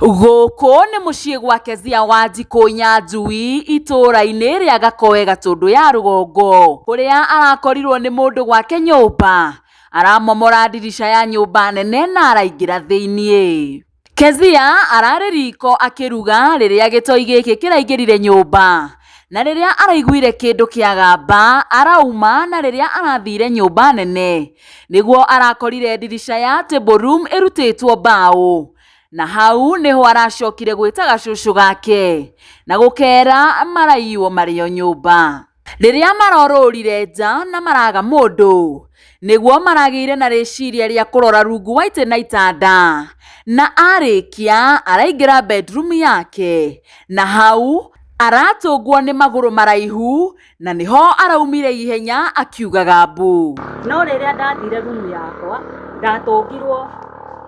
Gũkũ nĩ mũciĩ gwa Kezia Wanjikũ Nyanjui itũũra-inĩ rĩa Gakoe Gatũndũ ya rũgongo kũrĩa arakorirwo nĩ mũndũ gwake nyũmba aramomora ndirica ya nyũmba nene na araingĩra thĩiniĩ. Kezia ararĩ riko akĩruga rĩrĩa gĩtoi gĩkĩ kĩraingĩrire nyũmba na rĩrĩa araiguire kĩndũ kĩagamba arauma na rĩrĩa arathire nyũmba nene nĩguo arakorire ndirica ya table room ĩrutĩtwo mbaũ na hau nĩho aracokire gwĩta gacũcũ gake na gũkera maraiywo marĩ o nyũmba. Rĩrĩa marorũrire nja na maraga mũndũ nĩguo maragĩire na rĩciria rĩa kũrora rungu wa itĩ na itanda na arĩkia araingĩra bedroom yake na hau aratũngwo nĩ magũrũ maraihu na nĩho araumire ihenya akiugaga mbu. No rĩrĩa ndathire rumu yakwa, ndatũngirwo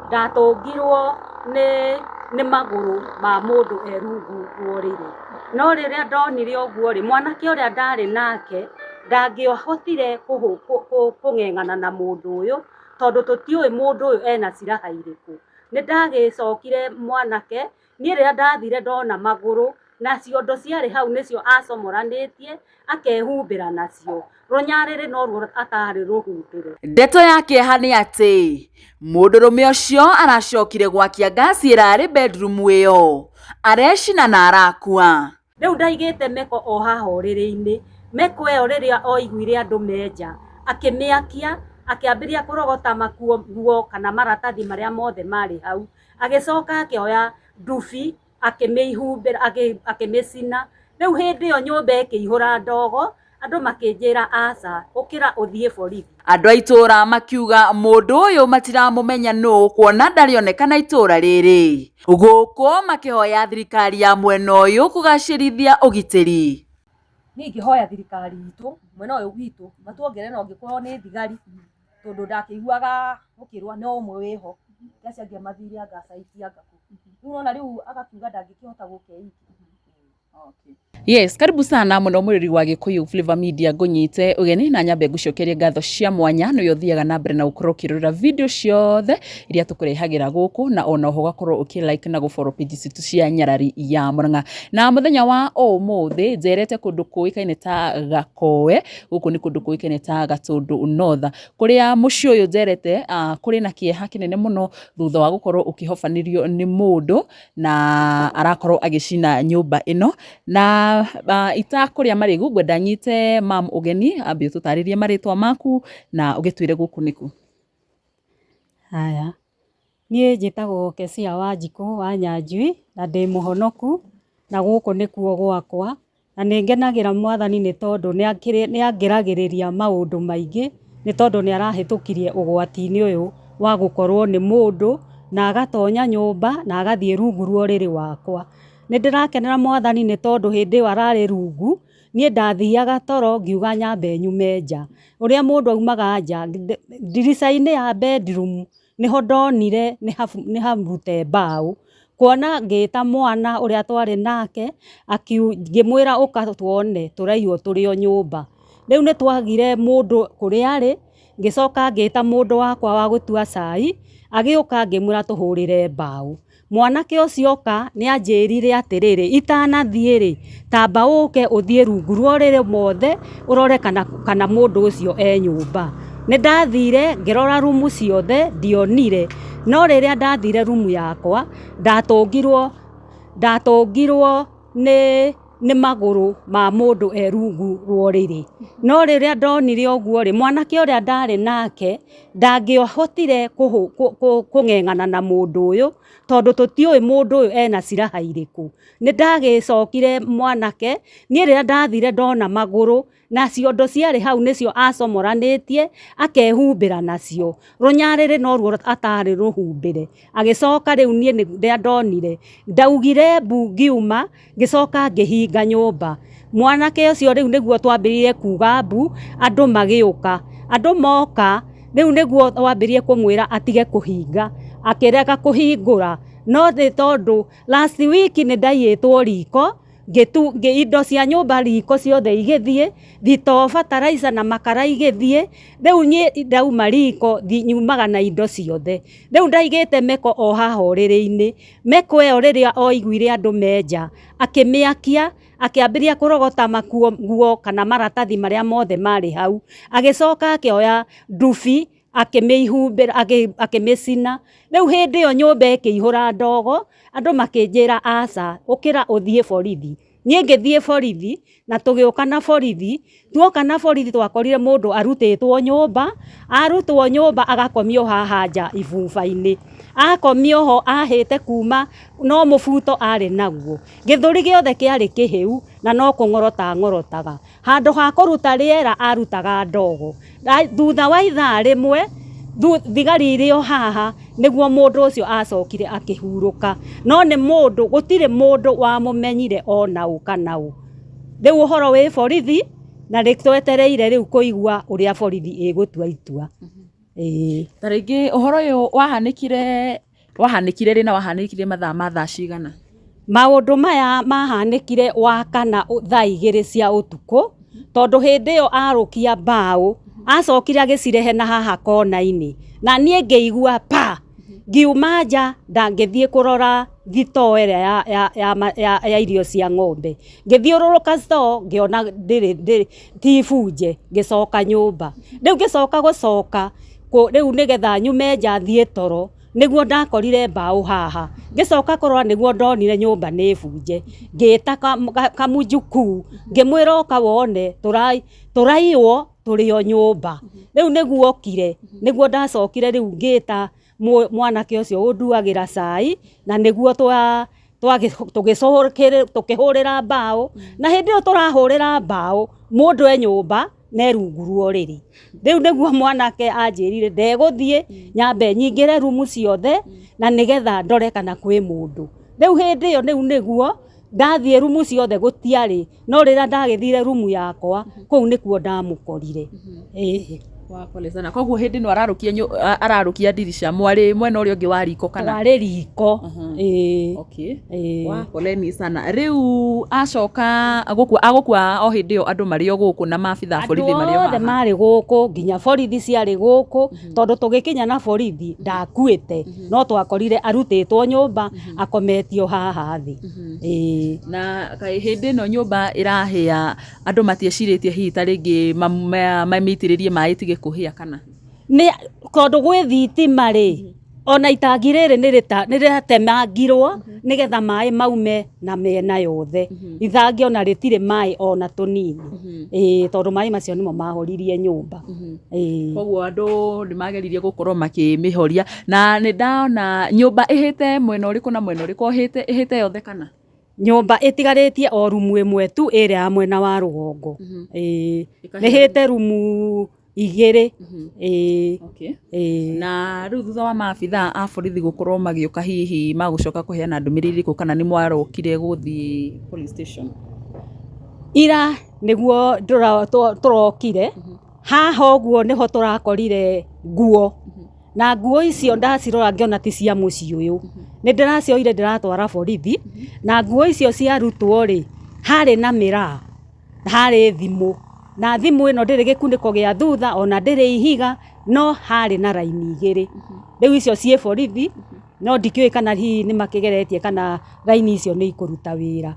ndatũngirwo nĩ nĩ magũrũ ma mũndũ e rungu rwa ũrĩrĩ. No rĩrĩa ndonire ũguo rĩ, mwanake ũrĩa ndarĩ nake ndangĩahotire kũng'eng'ana na mũndũ ũyũ, tondũ tũtiũĩ mũndũ ũyũ ena silaha irĩkũ. Nĩ ndagĩcokire mwanake, niĩ rĩrĩa ndathire ndona magũrũ, na ciondo ciarĩ hau nĩcio acomoranĩtie akehumbĩra nacio, rũnyarĩrĩ noruo atarĩ rũhumbĩre. Ndeto ya kĩeha nĩ atĩ mũndũrũme ũcio aracokire gwakia ngasi ĩrarĩ bedroom ĩyo arecina na arakua. Rĩu ndaigĩte meko o haha ũrĩrĩ-inĩ, meko ĩyo rĩrĩa oiguire andũ me nja, akĩmĩakia, akĩambĩrĩria kũrogota makuo nguo kana maratathi marĩa mothe marĩ hau, agĩcoka akĩoya ndubi akĩmĩhumbĩra akĩmĩcina. Rĩu hĩndĩ ĩyo nyũmba ĩkĩihũra ndogo, andũ makĩnjĩra aca, ũkĩra ũthiĩ borithi. Andũ a itũũra makiuga mũndũ ũyũ matiramũmenya nũ kuona ndarĩonekana itũũra rĩrĩ. Gũkũ makĩhoya thirikari ya mwena ũyũ kũgacĩrithia ũgitĩri. Niĩ ingĩhoya thirikari itũ mwena ũyũ witũ matuongerere ona ũngĩkorwo nĩ thigari tondũ ndakĩiguaga gũkĩrwo no ũmwe wĩho acio angĩ mathire anga site anga kũ. Rĩu ũrona rĩu agakiuga ndangĩkĩhota gũka e iki. Yes, karibu sana muno mwĩrori wa Gĩkũyũ Flavor Media ngũnyite ũgeni na nyambe ngũcokerie ngatho cia mwanya nĩwe ũthiaga na mbere na gũkorwo ũkĩrora video ciothe iria tũkũrehagĩra gũkũ na ona oho ũgakorwo ũkĩ like na gũ follow page citũ cia Nyarari ya Mũrang'a. Na mũthenya wa ũmũthĩ njerete kũndũ kũĩkaine ta Gakoe, gũkũ nĩ kũndũ kũĩkaine ta Gatũndũ North, kũrĩa mũciĩ ũyũ njerete kũrĩ na kĩeha kĩnene mũno thutha wa gũkorwo ũkĩhobanĩrio nĩ mũndũ na arakorwo agĩcina nyũmba ĩno na itakũrĩa marĩgu ngwenda nyite mam ũgeni ambe ũtũtarĩrie marĩtwa maku na ũgĩtwĩre gũkũ nĩkũ. Haya, niĩ njĩtagwo Kesia Wanjikũ wa Nyanjui na ndĩ mũhonoku na gũkũ nĩkuo gwakwa na nĩ ngenagĩra mwathani nĩ tondũ nĩ angĩragĩrĩria maũndũ maingĩ nĩ tondũ nĩ arahĩtũkirie ũgwati-inĩ ũyũ wa gũkorwo nĩ mũndũ na agatonya nyũmba na agathiĩ rungu rwa ũrĩrĩ wakwa. Nĩ ndĩrakenera mwathani nĩ tondũ hĩndĩ ĩyo ararĩ rungu, niĩ ndathiaga toro ngiuga nyambe nyume nja. Ũrĩa mũndũ aumaga nja, ndirica-inĩ ya bedroom nĩho ndonire nĩ harute mbaũ. Kuona ngĩta mwana ũrĩa twarĩ nake, ngĩmwĩra ũka tuone tũraiywo tũrĩ o nyũmba. Rĩu nĩ twagire mũndũ kũrĩa arĩ, ngĩcoka ngĩta mũndũ wakwa wa gũtua cai, agĩũka ngĩmwĩra tũhũrĩre mbaũ. Mwanake ũcio oka nĩ anjĩrire atĩrĩrĩ, itanathiĩ rĩ, tamba ũke ũthiĩ rungu rwa ũrĩrĩ mothe ũrore kana mũndũ ũcio e nyũmba. Nĩ ndathire ngĩrora rumu ciothe ndionire, no rĩrĩa ndathire rumu yakwa ndatũngirwo ndatũngirwo nĩ nĩ magũrũ ma mũndũ e rungu rwa ũrĩrĩ. No rĩrĩa ndonire ũguo rĩ, mwanake ũrĩa ndarĩ nake ndangĩahotire kũng'eng'ana na mũndũ ũyũ, tondũ tũtiũĩ mũndũ ũyũ ena silaha irĩkũ. Nĩ ndagĩcokire mwanake, niĩ rĩrĩa ndathire ndona magũrũ na ciondo ciarĩ hau nĩcio acomoranĩtie akehumbĩra nacio, rũnyarĩrĩ noruo atarĩ rũhumbĩre. Agĩcoka rĩu niĩ rĩrĩa ndonire, ndaugire mbu ngiuma, ngĩcoka ngĩhinga nyũmba. Mwanake ũcio rĩu nĩguo twambĩrĩirie kuga mbu, andũ magĩũka. Andũ moka, rĩu nĩguo twambĩrĩirie kũmwĩra atige kũhinga, akĩrega kũhingũra. No nĩ tondũ last week nĩ ndaiyĩtwo riko, Indo cia nyũmba riko ciothe igĩthiĩ, thitoo fertilizer na makara igĩthiĩ. Rĩu niĩ ndauma riko nyumaga na indo ciothe. Rĩu ndaigĩte meko o haha ũrĩrĩ-inĩ. Meko ĩyo rĩrĩa oiguire andũ me nja, akĩmĩakia, akĩambĩrĩria kũrogota makuo nguo kana maratathi marĩa mothe marĩ hau. Agĩcoka akĩoya ndubi, akĩmĩhumbĩra, akĩmĩcina. Rĩu hĩndĩ ĩyo nyũmba ĩkĩihũra ndogo, andũ makĩnjĩra aca, ũkĩra ũthiĩ borithi. Niĩ ngĩthiĩ borithi, na tũgĩũka na borithi. Tuoka na borithi twakorire mũndũ arutĩtwo nyũmba, arutwo nyũmba agakomio haha nja ibuba-inĩ. Akomio ho ahĩte kuma no mũbuto arĩ naguo. Gĩthũri gĩothe kĩarĩ kĩhĩu na no kũng'orota ang'orotaga. Handũ ha kũruta rĩera arutaga ndogo. Thutha wa ithaa rĩmwe, thigari irĩ o haha nĩguo mũndũ ũcio acokire akĩhurũka. No nĩ mũndũ, gũtirĩ mũndũ wamũmenyire ona ũ kana ũ. Rĩu ũhoro wĩ borithi na nĩ twetereire rĩu kũigua ũrĩa borithi ĩgũtua itua. Ĩĩ. Ta rĩngĩ ũhoro ũyũ wahanĩkire rĩ na wahanĩkire mathaa ma thaa cigana? Maũndũ maya mahanĩkire wakana thaa 2 cia ũtukũ, tondũ hĩndĩ ĩyo arũkia mbaũ, acokire agĩcirehe na haha kona-inĩ. Na niĩ ngĩigua pa, ngiuma nja ngĩthiĩ kũrora thitoo ĩrĩa ya irio cia ng'ombe. Ngĩthiũrũrũka store ngĩona ndĩrĩ ti bunje, ngĩcoka nyũmba. Rĩu ngĩcoka gũcoka rĩu nĩgetha nyume nja thiĩ toro, nĩguo ndakorire mbaũ haha. Ngĩcoka kũrora nĩguo ndonire nyũmba nĩ bunje. Ngĩta kamũjukuu, ngĩmwĩra ũka wone tũraiywo tũrĩ o nyũmba. Rĩu nĩguo okire, nĩguo ndacokire rĩu ngĩta mwanake ũcio ũnduagĩra cai, na nĩguo tũkĩhũrĩra mbaũ. Na hĩndĩ ĩyo tũrahũrĩra mbaũ, mũndũ e nyũmba na e rungu rwa ũrĩrĩ. Rĩu nĩguo mwanake anjĩrire ndegũthiĩ, nyambe nyingĩre rumu ciothe na nĩgetha ndore kana kwĩ mũndũ. Rĩu hĩndĩ ĩyo rĩu nĩguo ndathiĩ rumu ciothe gũtiarĩ, no rĩrĩa ndagĩthire rumu yakwa, kũu nĩkuo ndamũkorire. Ĩĩ. Wa pole sana. Koguo hĩndĩ ĩno ararũkia ndirica, mwarĩ mwena ũrĩa ũngĩ wa riko kana? Twarĩ riko. Ĩĩ. Okay. Ĩĩ. Wa poleni sana. Rĩu acoka agũkua o hĩndĩ ĩyo andũ marĩ o gũkũ na maabitha a borithi marĩ o Andũ othe haha. marĩ gũkũ, nginya borithi ciarĩ gũkũ, tondũ tũgĩkinya na borithi ndakuĩte, no twakorire arutĩtwo nyũmba, akometio haha thĩ. Ĩĩ. Na kaĩ hĩndĩ ĩno nyũmba ĩrahĩa, andũ matiecirĩtie hihi ta rĩngĩ mamĩitĩrĩrie maĩ ĩtige kũhĩa kana? Nĩ tondũ gwĩ thitima rĩ, ona itangi rĩrĩ nĩ rĩatemangirwo nĩgetha maĩ maume na mĩena yothe. Itangi ona rĩtirĩ maĩ ona tũnini. Ĩĩ, tondũ maĩ macio nĩmo mahoririe nyũmba. Ĩĩ. Koguo andũ nĩ mageririe gũkorwo makĩmĩhoria. Na nĩ ndona nyũmba ĩhĩte mwena ũrĩkũ na mwena ũrĩkũ, ĩhĩte yothe kana? Nyũmba ĩtigarĩtie o rumu ĩmwe tu ĩrĩa ya mwena wa rũgongo. Ĩĩ. Ĩhĩte rumu 2. Ĩĩ. Okay. Ĩĩ. Na rĩu thutha wa maabitha a borithi gũkorwo magĩũka hihi magũcoka kũheana ndũmĩrĩri ĩrĩkũ kana nĩ mwarokire gũthiĩ police station? Ira nĩguo tũrokire. Haha ũguo nĩho tũrakorire nguo. Na nguo icio ndacirora ngĩona ti cia mũciĩ ũyũ. Nĩ ndĩracioire ndĩratwara borithi. Na nguo icio ciarutwo rĩ, harĩ na mĩraa, harĩ thimũ. Na thimũ ĩno ndĩrĩ gĩkunĩko gĩa thutha ona ndĩrĩ ihiga, no harĩ na raini 2. Rĩu icio ciĩ borithi, no ndikĩũĩ kana hihi nĩ makĩgeretie kana raini icio nĩ ikũruta wĩra.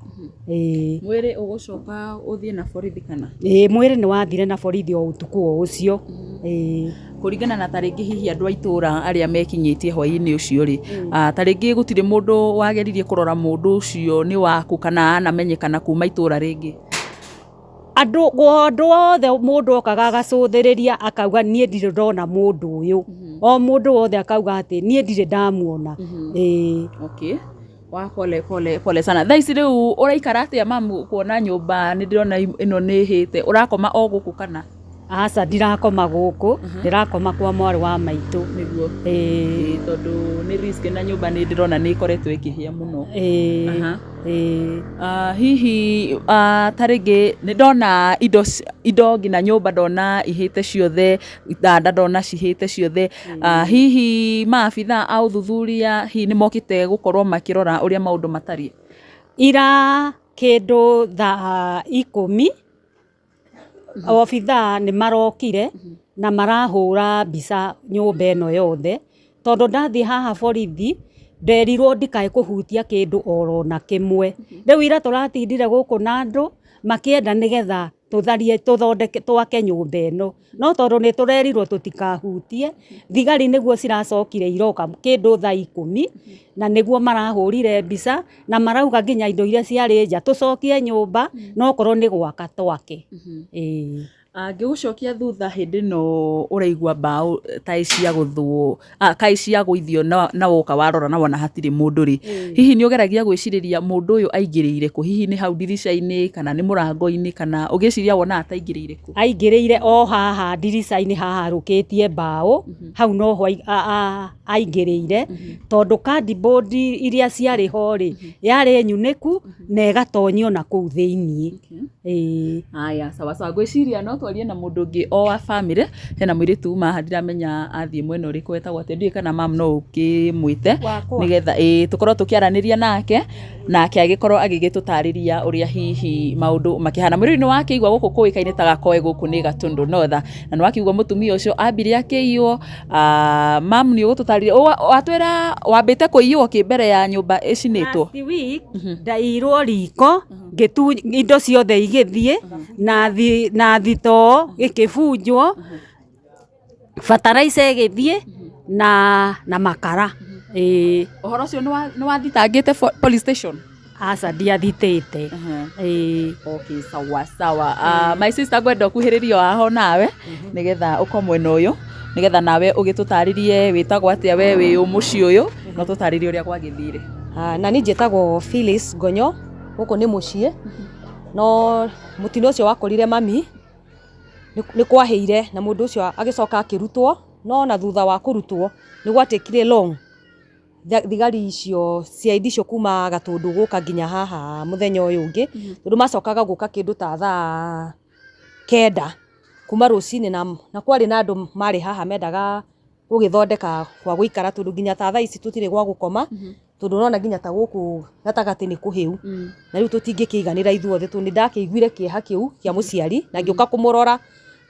Ĩĩ. Mwĩrĩ ũgũcoka ũthiĩ na borithi kana? Ĩĩ, mwĩrĩ nĩ wathire na borithi o ũtukũ o ũcio. Ĩĩ. Kũringana na ta rĩngĩ hihi andũ a itũũra arĩa mekinyĩtie hwaĩ-inĩ ũcio rĩ, ta rĩngĩ gũtirĩ mũndũ wageririe kũrora mũndũ ũcio nĩ waku kana anamenyekana kuma itũũra rĩngĩ? Andũ othe mũndũ okaga agacũthĩrĩria akauga niĩ ndirĩ ndona mũndũ ũyũ. O mũndũ wothe akauga atĩ niĩ ndirĩ ndamuona. Ĩĩ. Okay. Wa pole pole pole sana. Thaa ici rĩu ũraikara atĩa mamu kuona nyũmba nĩ ndĩrona ĩno nĩ ĩhĩte, ũrakoma o gũkũ kana? Aca ndirakoma gũkũ, ndĩrakoma kwa mwarĩ wa maitũ. Nĩguo. Ĩĩ. Ĩĩ, tondũ nĩ risk na nyũmba nĩ ndĩrona nĩ ĩkoretwo ĩkĩhĩa mũno. Ĩĩ. Ĩĩ. Hihi ta rĩngĩ nĩ ndona indo nginya nyũmba ndona ihĩte ciothe, itanda ndona cihĩte ciothe. Hihi maabitha a ũthuthuria hihi nĩ mokĩte gũkorwo makĩrora ũrĩa maũndũ matariĩ? Ira Kĩndũ thaa 10 obithaa nĩ marokire na marahũra mbica nyũmba ĩno yothe, tondũ ndathiĩ haha borithi nderirwo ndikae kũhutia kĩndũ oro na kĩmwe. Rĩu ira tũratindire gũkũ na andũ makĩenda nĩgetha tũtharie tũthondeke twake nyũmba ĩno, no tondũ nĩ tũrerirwo tũtikahutie, thigari nĩguo ciracokire iroka kĩndũ thaa 10 na nĩguo marahũrire mbica na marauga nginya indo iria ciarĩ nja tũcokie nyũmba nokorwo nĩ gwaka twake. Ĩĩ. Ngĩgũcokia thutha hĩndĩ ĩno ũraigua mbaũ ta ciagũthwo, kaĩ ciagũithio na woka warora na wona hatirĩ mũndũ rĩ, hihi nĩ ũgeragia gwĩcirĩria mũndũ ũyũ aingĩrĩire kũ? Hihi nĩ hau ndirica-inĩ kana nĩ mũrango-inĩ kana ũgĩciria wonaga ta aingĩrĩire kũ? Aingĩrĩire o haha ndirica-inĩ haha arũkĩtie mbaũ, hau noho aingĩrĩire, tondũ cardboard iria ciarĩ ho rĩ, yarĩ nyunĩku na ĩgatonyio na kũu thĩiniĩ. Ĩĩ. Haya, sawa sawa. Ngwĩciria no twarie na mũndũ ũngĩ o wa bamĩrĩ. Hena mũirĩtu uma haha ndiramenya athiĩ mwena ũrĩkũ etagwo atĩa, ndiũĩ kana mam no ũkĩmwĩte nĩgetha ĩĩ tũkorwo tũkĩaranĩria nake, nake agĩkorwo agĩgĩtũtarĩria ũrĩa hihi maũndũ makĩhana. Mwĩrori nĩ wakĩigua gũkũ kũĩkaine ta Gakoe gũkũ nĩ Gatũndũ North, na nĩ wakĩigua mũtumia ũcio ambire akĩiywo. Mam nĩ ũgũtũtarĩria, watwĩra wambĩte kũiywo kĩ mbere ya nyũmba ĩcinĩtwo? Last week ndaiyirwo riko indo ciothe igĩthiĩ na thitoo ĩkĩbunjwo, bataraitha ĩgĩthiĩ na makara. Ĩĩ. Ũhoro ũcio nĩ wathitangĩte police station? Aca ndiathitĩte. Ĩĩ. Okay, sawa sawa. My sister ngwenda ũkuhĩrĩrie o haha nawe nĩgetha ũko mwena ũyũ nĩgetha nawe ũgĩtũtarĩrie wĩtagwo atĩa we wĩ mũciĩ ũyũ na ũtũtarĩrie ũrĩa gwagĩthire. Na niĩ njĩtagwo Phyllis Ngonyo, gũkũ nĩ mũciĩ, no mũtino ũcio wakorire mami nĩ kwahĩire na mũndũ ũcio agĩcoka akĩrutwo, no na thutha wa kũrutwo nĩ gwatĩkire long thigari icio CID icio kuma Gatũndũ gũka nginya haha mũthenya ũyũ ũngĩ, tondũ macokaga gũka kĩndũ ta thaa 9 kuma rũcinĩ na kwarĩ na andũ marĩ haha mendaga gũgĩthondeka gwa gũikara tondũ nginya ta thaa ici tũtirĩ gwa gũkoma, tondũ ũrona nginya ta gũkũ gatagatĩ nĩ kũhĩu, na rĩu tũtingĩkĩiganĩra ithuothe tondũ nĩ ndakĩiguire kĩeha kĩu kĩa mũciari na ngĩũka kũmũrora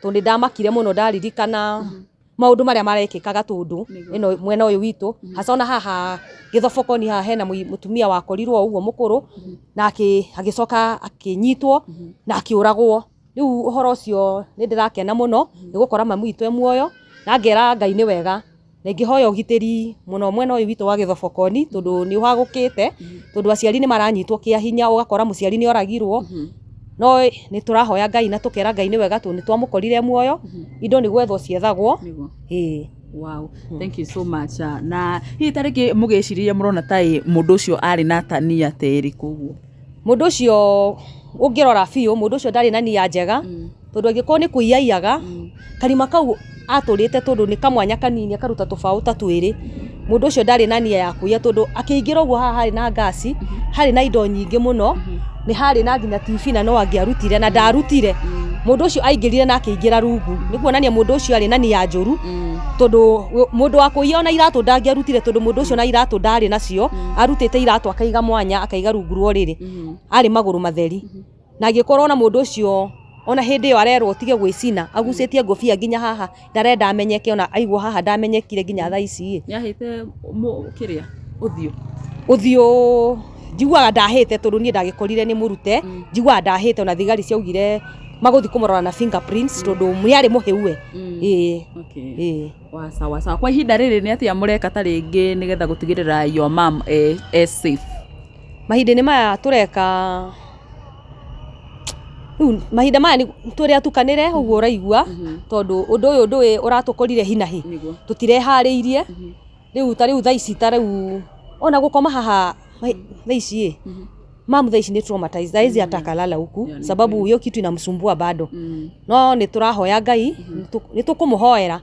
tondũ nĩ ndamakire mũno ndaririkana maũndũ marĩa marekĩka Gatũndũ ĩno mwena ũyũ witũ, hasa ona haha Gĩthobokoni haha hena mũtumia wakorirwo ũguo mũkũrũ na agĩcoka akĩnyitwo na akĩũragwo. Rĩu ũhoro ũcio nĩ ndĩrakena mũno nĩ gũkora mami witũ e muoyo na ngera Ngai nĩ wega na ingĩhoya ũgitĩri mũno mwena ũyũ witũ wa Gĩthobokoni tondũ nĩ ũhagũkĩte, tondũ aciari nĩ maranyitwo kĩa hinya ũgakora mũciari nĩ oragirwo, no nĩ tũrahoya Ngai na tũkera Ngai nĩ wega tondũ nĩ twamũkorire muoyo, indo nĩ gwethwo ciethagwo. Ĩĩ. Wow, thank you so much. Na hihi ta rĩngĩ mũgĩciririe mũrona ta mũndũ ũcio arĩ na tania ta ĩrĩkũ ũguo? Mũndũ ũcio ũngĩrora biũ, mũndũ ũcio ndarĩ na nia njega, tondũ angĩkorwo nĩ kũiyaiyaga, karima kau atũrĩte tondũ nĩ kamwanya kanini akaruta tũbaũ ta twĩrĩ, mũndũ ũcio ndarĩ na nia ya kũiya tondũ akĩingĩra ũguo haha harĩ na ngasi, harĩ na indo nyingĩ mũno, nĩ harĩ na nginya TV na no angĩarutire na ndarutire. Mũndũ ũcio aingĩrire na akĩingĩra rungu, nĩ kuonania mũndũ ũcio arĩ na nia njũru, tondũ mũndũ wa kũiya ona iratũ ndangĩarutire tondũ mũndũ ũcio ona iratũ ndarĩ nacio, arutĩte iratũ akaiga mwanya akaiga rungu rwa ũrĩrĩ, arĩ magũrũ matheri. Na angĩkorwo ona mũndũ ũcio ona hĩndĩ ĩyo arerwo ũtige gwĩcina, agucĩtie ngũbia nginya haha, ndarenda amenyeke ona aigwo haha ndamenyekire nginya thaa ici ĩ. Nĩahĩte kĩrĩa ũthiũ? Ũthiũ njiguaga ndahĩte tondũ niĩ ndagĩkorire nĩ mũrute, njiguaga ndahĩte ona thigari ciaugire magũthiĩ kũmũrora na fingerprints tondũ nĩ arĩ mũhĩu we. Ĩĩ. Ĩĩ. Wa sawa sawa. Kwa ihinda rĩrĩ nĩ atĩa mũreka ta rĩngĩ nĩgetha gũtigĩrĩra your mom e safe? Mahinda-inĩ maya tũreka rĩu mahinda maya tũrĩ atukanĩre ũguo ũraigua, tondũ ũndũ ũyũ ndũĩ ũratũkorire hi na hi, tũtireharĩirie, rĩu ta rĩu thaa ici ta rĩu ona gũkoma haha thaa ici ĩ, mamu thaa ici nĩ traumatized, thaa hizi hata akalala huku sababu hiyo kitu inamsumbua bado, no nĩ tũrahoya Ngai, nĩ tũkũmũhoera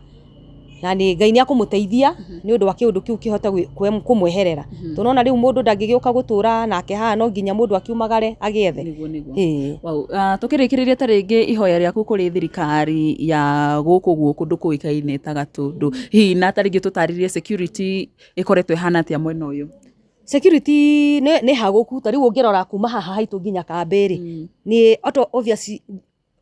na nĩ Ngai nĩ akũmũteithia nĩ ũndũ wa kĩũndũ kĩu kĩhote kũmweherera. Tondũ nĩwona rĩu mũndũ ndangĩgĩũka gũtũra nake haha no nginya mũndũ akiumagare agĩethe. Nĩguo nĩguo. Ĩĩ. Wow. Tũkĩrĩkĩrĩria ta rĩngĩ ihoya rĩaku kũrĩ thirikari ya gũkũ ũguo kũndũ kũĩkaine ta Gatũndũ, hihi na ta rĩngĩ tũtarĩrie security ĩkoretwo ĩhana atĩa mwena ũyũ? Security nĩ hagũku, ta rĩu ũngĩrora kuma haha haitũ nginya kambĩ rĩ, nĩ oto obvious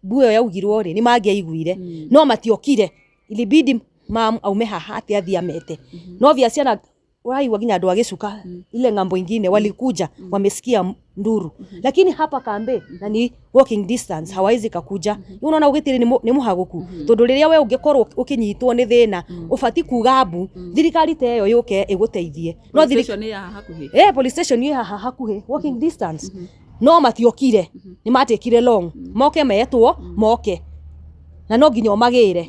mbu ĩyo yaugirwo rĩ, nĩ mangĩaiguire, no matiokire, ilibidi mam aume haha atĩ athiĩ amete. No obvious ciana ũraigua nginya andũ a gĩcuka ile ng'ambo ingine walikuja wamesikia nduru, lakini hapa kambi na ni walking distance hawawezi kakuja. Rĩu unaona ũgitĩri nĩ mũhagũku, tondũ rĩrĩa we ũngĩkorwo ũkĩnyitwo nĩ thĩna ũbati kuga mbu, thirikari ta ĩyo yũke ĩgũteithie. No Police station ĩ haha hakuhĩ? Eh, police station ĩ haha hakuhĩ, walking distance, no matiokire, nĩ matekire long moke metwo moke na no nginya ũmagĩre.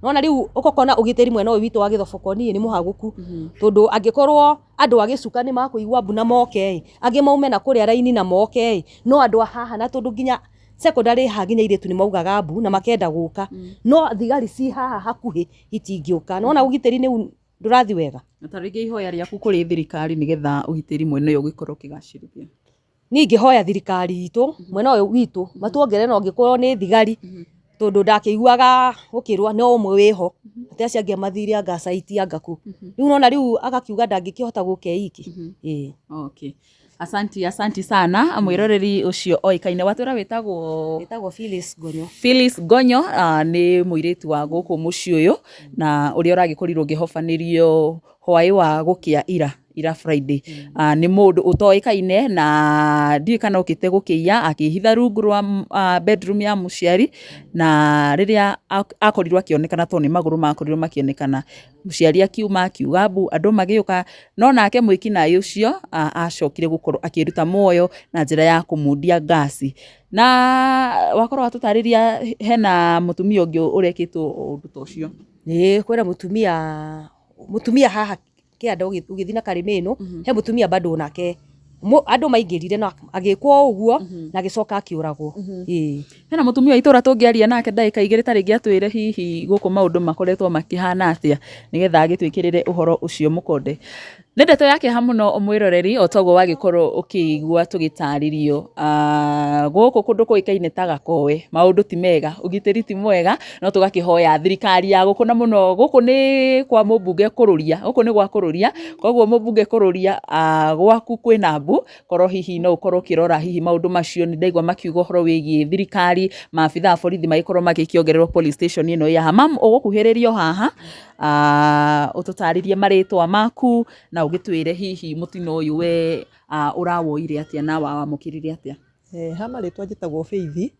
Nona rĩu ũkokona ũgitĩri mwena ũyũ witũ wa Gĩthoboko niĩ nĩ mũhagũku, tondũ angĩkorwo andũ a gĩcuka nĩ makũigua mbu na moke ĩ, angĩ maume na kũrĩa raini na moke ĩ, no andũ a haha, na tondũ nginya secondary haha nginya airĩtu nĩ maugaga mbu na makenda gũka, no thigari ci haha hakuhĩ itingĩũka. Nona ũgitĩri nĩ ndũrathi wega. Na ta rĩngĩ ihoya rĩaku kũrĩ thirikari nĩgetha ũgitĩri mwena ũyũ ũgĩkorwo ũkĩgacĩrithio? Niĩ ingĩhoya thirikari itũ mwena ũyũ witũ matuongerere no angĩkorwo nĩ thigari, tondũ ndakĩiguaga gũkĩrwo no ũmwe wĩho, atĩ acio angĩ mathire anga site anga kũ. Rĩu nona rĩu agakiuga ndangĩkĩhota gũka e iki. Ĩĩ. Okay. Asanti, asanti sana mwĩroreri ũcio oĩkaine. Watwĩra wĩtagwo? Wĩtagwo Phyllis Gonyo. Phyllis Gonyo, nĩ mũirĩtu wa gũkũ mũciĩ ũyũ na ũrĩa ũragĩkorirwo ũngĩhobanĩrio hwaĩ wa gũkĩa ira, ira Friday, nĩ mũndũ ũtoĩkaine na ndiũĩ kana okĩte gũkĩiya, akĩhitha rungu rwa bedroom ya mũciari, na rĩrĩa akorirwo akĩonekana, tondũ nĩ magũrũ makorirwo makĩonekana, mũciari akiuma akiuga mbu, andũ magĩũka, no nake mwĩkinaĩ ũcio acokire gũkorwo akĩruta muoyo na njĩra ya kũmundia ngasi. Na wakorwo watũtarĩria hena mũtumia ũngĩ ũrekĩtwo ũndũ ta ũcio. Ĩĩ, kwĩna mũtumia haha kĩanda ũgĩthiĩ na karĩma ĩno, he mũtumia bado nake andũ maingĩrire na agĩkwo ũguo na agĩcoka akĩũragwo. Ĩĩ. Hena mũtumia wa itũra tũngĩaria nake ndagĩka igĩrĩ ta rĩngĩ atwĩre hihi gũkũ maũndũ makoretwo makĩhana atĩa, nĩgetha agĩtwĩkĩrĩre ũhoro ũcio mũkonde. Nĩ ndeto ya kĩeha mũno mwĩroreri, o toguo wagĩkorwo ũkĩigua tũgĩtarĩrio, gũkũ kũndũ kũĩkaine ta Gakoe maũndũ ti mega, ũgitĩri ti mwega, no tũgakĩhoya thirikari ya gũkũ, na mũno gũkũ nĩ kwa mũmbunge Kũrũria, gũkũ nĩ gwa Kũrũria, koguo mũmbunge Kũrũria, gwaku kwĩna mbu, korwo hihi no ũkorwo ũkĩrora hihi maũndũ macio. Nĩ ndaigua makiuga ũhoro wĩgiĩ thirikari, maabitha a borithi magĩkorwo magĩkĩongererwo police station ĩno ĩ haha. Mam, ũgũkuhĩrĩrio haha, ũtũtarĩrie marĩtwa maku na ũgĩtwĩre hihi mũtino ũyũ we ũrawoire atĩa na wawamũkĩrire atĩa? Ha marĩtwa njĩtagwo Faith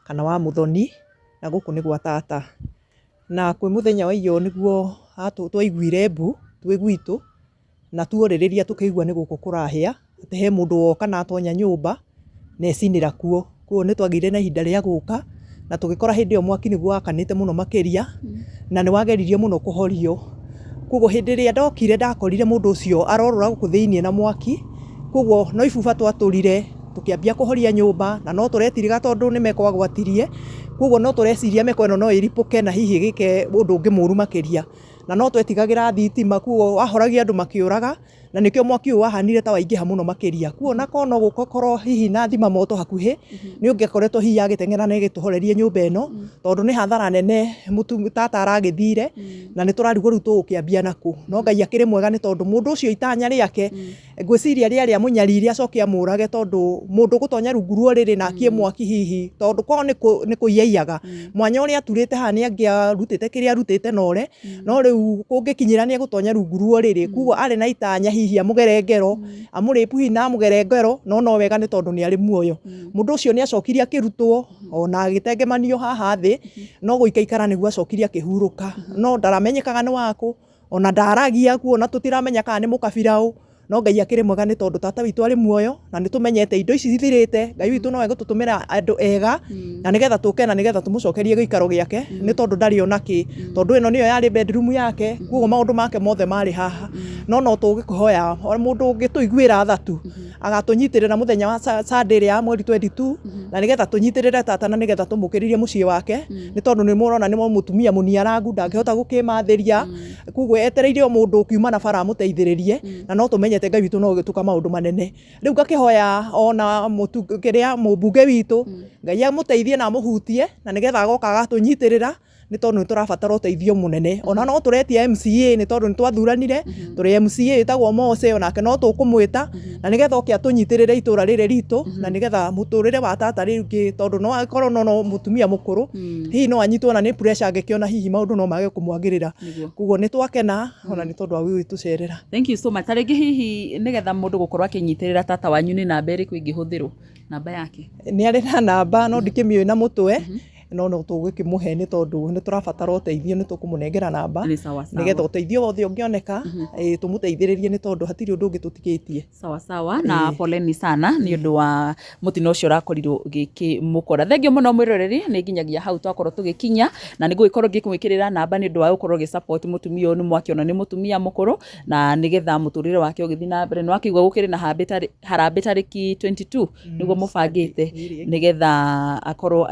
kana wa Mũthoni, na gũkũ nĩ gwa tata. Na kwĩ mũthenya wa iyo nĩguo twaiguire mbu twĩ gwitũ, na tuorĩrĩria tũkĩigua nĩ gũkũ kũrahĩa, atĩ he mũndũ woka na atonya nyũmba na ecinĩra kuo. Koguo nĩ twagĩire na ihinda rĩa gũka na tũgĩkora hĩndĩ ĩyo mwaki nĩguo wakanĩte mũno makĩria na nĩ wageririe mũno kũhorio. Koguo hĩndĩ ĩrĩa ndokire ndakorire mũndũ ũcio arorũra gũkũ thĩiniĩ na mwaki, koguo no ibuba twatũrire tũkĩambia kũhoria nyũmba, na no tũretiriga tondũ nĩ meko agwatirie, koguo no tũreciria meko ĩno no ĩripũke na hihi ĩgĩke ũndũ ũngĩ mũru makĩria. Na no twetigagĩra thitima, koguo wahoragia andũ makĩũraga, na nĩkĩo mwaki ũyũ wahanire ta waingĩha mũno makĩria. Koguo onakorwo no gũkorwo hihi na thima moto hakuhĩ, nĩ ũngĩakoretwo hihi agĩteng'era na ĩgĩtũhorerie nyũmba ĩno, tondũ nĩ hathara nene tata aragĩthire, na nĩ tũrarigwo rĩu tũgũkĩambia nakũ. No Ngai akĩrĩ mwega nĩ tondũ mũndũ ũcio itanya rĩake, ngwĩciria rĩarĩ amũnyarire acoke amũrage, tondũ mũndũ ũgũtonya rungu rwa ũrĩrĩ na akie mwaki hihi, tondũ korwo nĩ kũiya aiyaga, mwanya ũrĩa aturĩte haha nĩ angĩarutĩte kĩrĩa arutĩte na ore, no rĩu kũngĩkinyĩra nĩ egũtonya rungu rwa ũrĩrĩ, koguo arĩ na itanya hihi amũgere ngero, amũrĩpu hihi na amũgere ngero, no no wega nĩ tondũ nĩ arĩ muoyo. Mũndũ ũcio nĩ acokire akĩrutwo ona agĩtengemanio haha thĩ, no gũikaikara nĩguo acokire akĩhurũka, no ndaramenyekaga nĩ wakũ, ona ndaragia kuo na tũtiramenya kana nĩ mũkabira ũ, no Ngai akĩrĩ mwega nĩ tondũ tata witũ arĩ muoyo na nĩ tũmenyete indo ici ithirĩte, Ngai witũ no egũtũtũmĩra andũ ega na nĩgetha tũke na nĩgetha tũmũcokerie gĩikaro gĩake, nĩ tondũ ndarĩ ona kĩ, tondũ ĩno nĩyo yarĩ bedroom yake, koguo maũndũ make mothe marĩ haha. No no tũgĩkũhoya mũndũ ũngĩtũiguĩra tha tu agatũnyitĩrĩra mũthenya wa Sunday ĩrĩa ya mweri 22, na nĩgetha tũnyitĩrĩre tata na nĩgetha tũmũkĩrĩrie mũciĩ wake, nĩ tondũ nĩ mũrona nĩ mũtumia mũniarangu, ndangĩhota gũkĩmathĩria, koguo etereire o mũndũ ũkiuma na bara amũteithĩrĩrie, na no tũmenyete Ngai witũ no ũgĩtũka maũndũ manene. Rĩu ngakĩhoya ona kĩrĩa mũmbunge witũ, Ngai amũteithie na amũhutie, na nĩgetha agoka agatũnyitĩrĩra. Nĩ tondũ nĩ tũrabatara ũteithio mũnene. Ona no tũretia MCA nĩ tondũ nĩ twathuranire, tũrĩ MCA wĩtagwo Mose onake no tũkũmwĩta na nĩgetha oke atũnyitĩrĩre itũra rĩrĩ ritũ na nĩgetha mũtũrĩre wa tata rĩngĩ tondũ no akorwo no mũtumia mũkũrũ, hihi no anyitwo ona nĩ pressure angĩkĩona hihi maũndũ no mage kũmwagĩrĩra. Koguo nĩ twakena ona nĩ tondũ wa gũgĩtũcerera. Thank you so much. Ta rĩngĩ hihi nĩgetha mũndũ gũkorwo akĩnyitĩrĩra tata wanyu nĩ namba ĩrĩkũ ĩngĩhũthĩrwo? Namba yake. Nĩ arĩ na namba no ndikĩmĩũĩ na mũtwe, no no tũgũkĩmũhe nĩ tondũ nĩ tũrabatara ũteithio nĩ tũkũmũnengera namba Nĩ sawa sawa. nĩgetha ũteithio wothe ũngĩoneka tũmũteithĩrĩrie nĩ tondũ hatirĩ ũndũ ũngĩ tũtigĩtie. Sawa sawa na poleni sana nĩ ũndũ wa mũtino ũcio ũrakorirwo ũgĩkĩmũkora. Thengiũ mũno mwĩroreri, nĩ nginyagia hau twakorwo tũgĩkinya na nĩ ngũgĩkorwo ngĩgwĩkĩrĩra namba nĩ ũndũ wa gũkorwo ũgĩ support mũtumia ũyũ, nĩ mwakĩona nĩ mũtumia mũkũrũ na nĩgetha mũtũrĩre wake ũgĩthiĩ na mbere. Nĩ wakĩigua gũkĩrĩ na harambĩ tarĩki 22 nĩguo mũbangĩte nĩgetha akorwo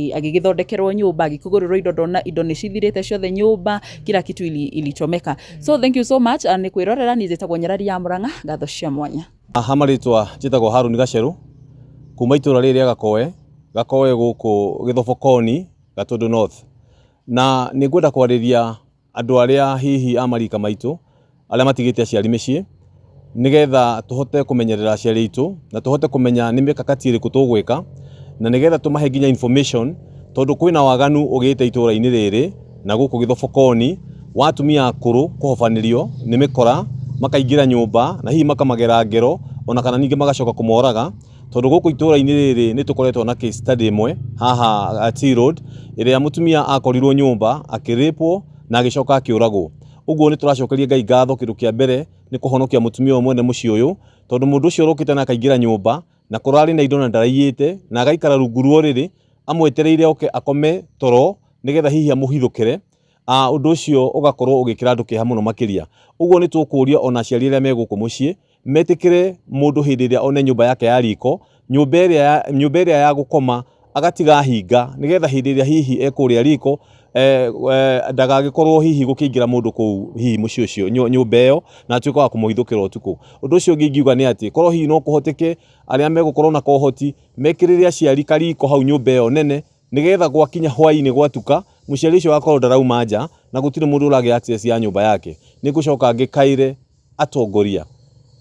agĩgĩthondekerwo nyũmba, agĩkĩgũrĩrwo indo, ndona indo nĩ cithirĩte ciothe nyũmba, kila kitu ilichomeka. So thank you so much nĩ kwĩrorera. Niĩ njĩtagwo Nyarari ya Mũrang'a, ngatho cia mwanya. Ha marĩtwa njĩtagwo Haruni Gacerũ kuma itũra rĩrĩ rĩa Gakoe, Gakoe gũkũ Gĩthobokoni, Gatũndũ North. Na nĩ ngwenda kwarĩria andũ arĩa hihi a marika maitũ arĩa matigĩte aciari mĩciĩ, nĩgetha tũhote kũmenyerera aciari aitũ na tũhote kũmenya nĩ mĩkakati ĩrĩkũ tũgwĩka, na nĩgetha tũmahe nginya information, tondũ kwĩna waganu ũgĩte itũra-inĩ rĩrĩ na gũkũ Gĩthobokoni wa atumia akũrũ kũhobanĩrio nĩ mĩkora, makaingĩra nyũmba na hihi makamagera ngero ona kana ningĩ magacoka kũmoraga, tondũ gũkũ itũra-inĩ rĩrĩ nĩ tũkoretwo na case study ĩmwe haha T Road ĩrĩa mũtumia akorirwo nyũmba akĩrĩpwo na agĩcoka akĩũragwo. Ũguo nĩ tũracokeria Ngai ngatho kĩndũ kĩa mbere nĩ kũhonokia mũtumia ũyũ mwene mũciĩ ũyũ, tondũ mũndũ ũcio ũrokĩte na akaingĩra nyũmba na kũrarĩ na indo na ndaraiyĩte na agaikara rungu rwa ũrĩrĩ amwetereire oke akome toro nĩgetha hihi amũhithũkĩre, ũndũ ũcio ũgakorwo ũgĩkĩra andũ kĩeha mũno makĩria. Ũguo nĩ tũkũria ona aciari arĩa me gũkũ mũciĩ metĩkĩre mũndũ hĩndĩ ĩrĩa one nyũmba yake ya riko, nyũmba ĩrĩa ya gũkoma agatiga hinga nĩgetha hĩndĩ ĩrĩa hihi ekũrĩa riko ndagagĩkorwo hihi gũkĩingĩra mũndũ kũu hihi mũciĩ ũcio nyũmba ĩyo na atuĩke wa kũmũhithũkĩra ũtukũ. Ũndũ ũcio ũngĩ ingiuga nĩ atĩ korwo hihi no kũhoteke arĩa megũkorwo na kohoti mekĩrĩre aciari kariko hau nyũmba ĩyo nene nĩgetha gwakinya hwaĩ-inĩ gwatuka mũciari ũcio agakorwo ndarauma nja na gũtirĩ mũndũ ũragĩa access ya nyũmba yake. Nĩ ngũcoka ngĩkaĩre atongoria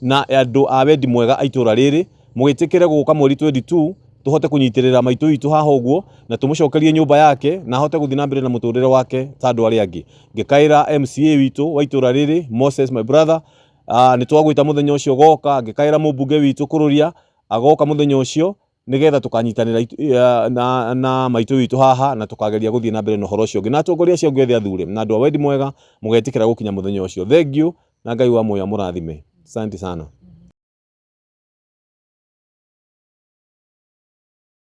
na andũ a wendi mwega a itũra rĩrĩ mũgĩtĩkĩre gũka mweri 22 tũhote kũnyitĩrĩra maitũ witũ haha ũguo na tũmũcokerie nyũmba yake na ahote gũthiĩ na mbere na mũtũrĩre wake ta andũ arĩa angĩ. Ngĩkaĩra MCA witũ wa itũra rĩrĩ Moses my brother, nĩ twagwĩta mũthenya ũcio goka. Ngĩkaĩra mũmbunge witũ Kũrũria agoka mũthenya ũcio nĩgetha tũkanyitanĩra na maitũ witũ haha na tũkageria gũthiĩ na mbere na ũhoro ũcio ũngĩ na atongoria acio angĩ othe athure na andũ a wendi mwega mũgetĩkĩra gũkinya mũthenya ũcio. Thank you na Ngai wa muoyo amũrathime. Asante sana.